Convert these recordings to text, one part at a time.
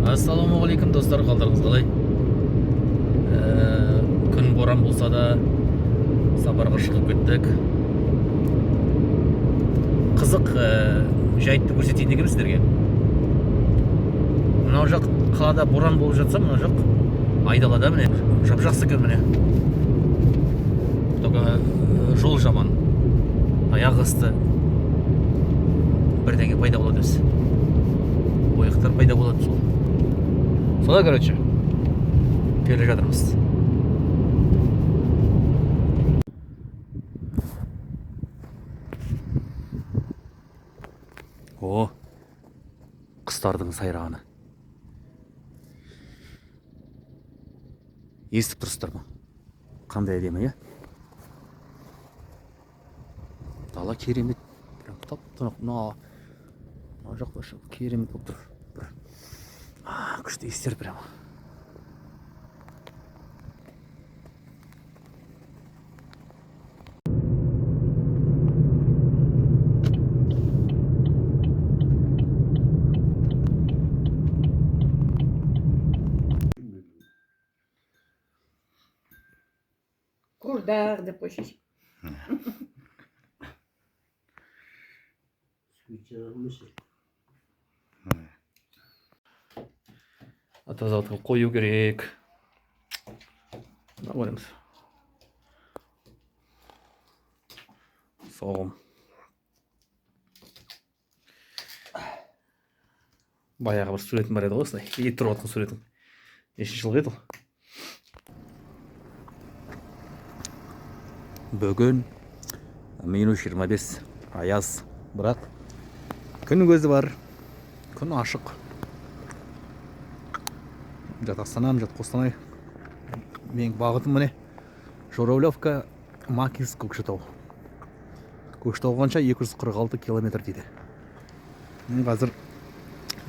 Ассалаумағалейкум, достар, қалдарыңыз қалай? Күн боран болса да, сапарға шығып кеттік. Қызық жайтты көрсетейін дегенмін сіздерге. Мынау жақ қалада боран болып жатса, мынау жақ айдалада, міне, жап жақсы екен, міне. Только жол жаман, аяқ асты бірдеңе пайда болады өзі, ойықтар пайда болады. Сол солай, короче, келе жатырмыз. О, құстардың сайрағаны естіп тұрсыздар ма? Қандай әдемі, иә? Дала керемет, прям тып тынық. Мына жақ вообще керемет болып тұр, бір күшті иістер прямо. Қуырдақ деп қойшы. Свеча. Тазалтып қою керек. Мына көреміз, соғым. Баяғы бір суретім бар еді ғой, осылай ет тұрып жатқан суретім. Нешінші жылғы еді ол? Бүгін минус 25 аяз, бірақ күн көзі бар, күн ашық. Жат Астанам, жат Қостанай. Менің бағытым, міне, Журавлевка, Макинск, Көкшетау. Көкшетау қанша? 246 километр дейді. Мен қазір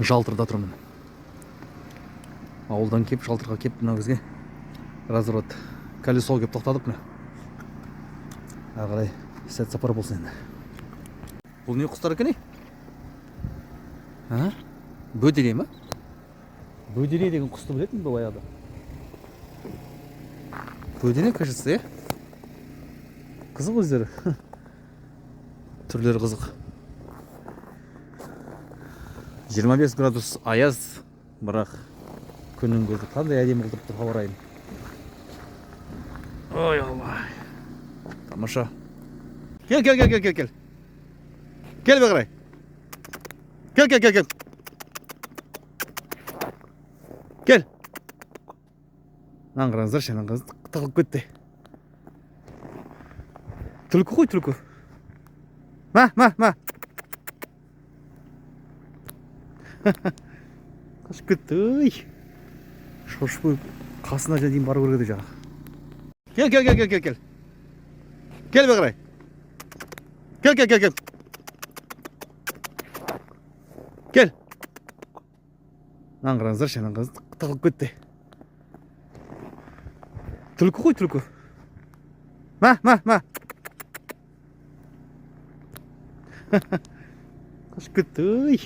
Жалтырда тұрмын. Ауылдан кеп, Жалтырға кеп, мына бізге разворот колесо келіп тоқтадық, міне. Ары қарай сәт сапар болсын енді. Бұл не құстар екен, ей? А, бөдене ма? Бөдене деген құсты білетін бе баяғыда? Бөдене, кажется, иә. Қызық өздері, түрлері қызық. 25 градус аяз, бірақ күннің көзі қандай әдемі қылдырып тұр ауа райын. Ой, Алла, тамаша! Кел, кел, кел, кел, кел, кел, кел, бері қарай кел, кел, кел, кел, кел. Мынаны қараңыздаршы, мынаны қараңыз, тығылып кетті. Түлкі ғой, түлкі. Мә, мә, мә! Қашып кетті. Ой, шошып қойып, қасына дейін бару керек еді жаңағы. Кел, кел, кел, кел, кел, кел, кел, бері қарай кел, кел, кел, кел, кел. Мынаны қараңыздаршы, мынаны қараңыз, тығылып кетті. Түлкі ғой, түлкі. Мә, мә, мә! Қашып кетті. Ой,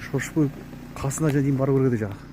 шошып қойып, қасына дейін бару керек еді жаңағы.